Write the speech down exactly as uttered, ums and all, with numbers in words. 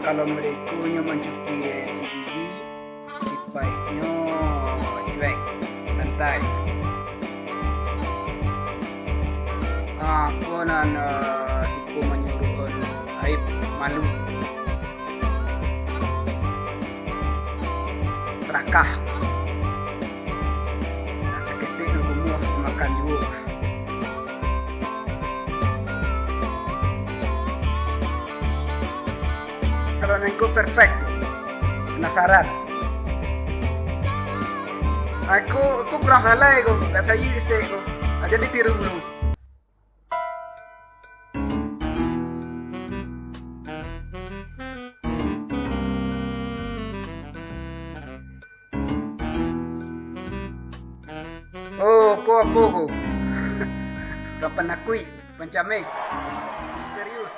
Kalau mereka nyo mancuki cik gigi, sipaiknyo cuek, santai. Ah, ko nan, eh, suko manyuruhon aib, malu, serakah. Nah, saketek nan kumuah makan juo. Kalau nan ko perfect, penasaran. Aku, aku kurang halai ko, tak sayi sek ko. Ah, jadi tiru dulu. Oh, ko apo ko? Urang panakuik, pancameh, misterius.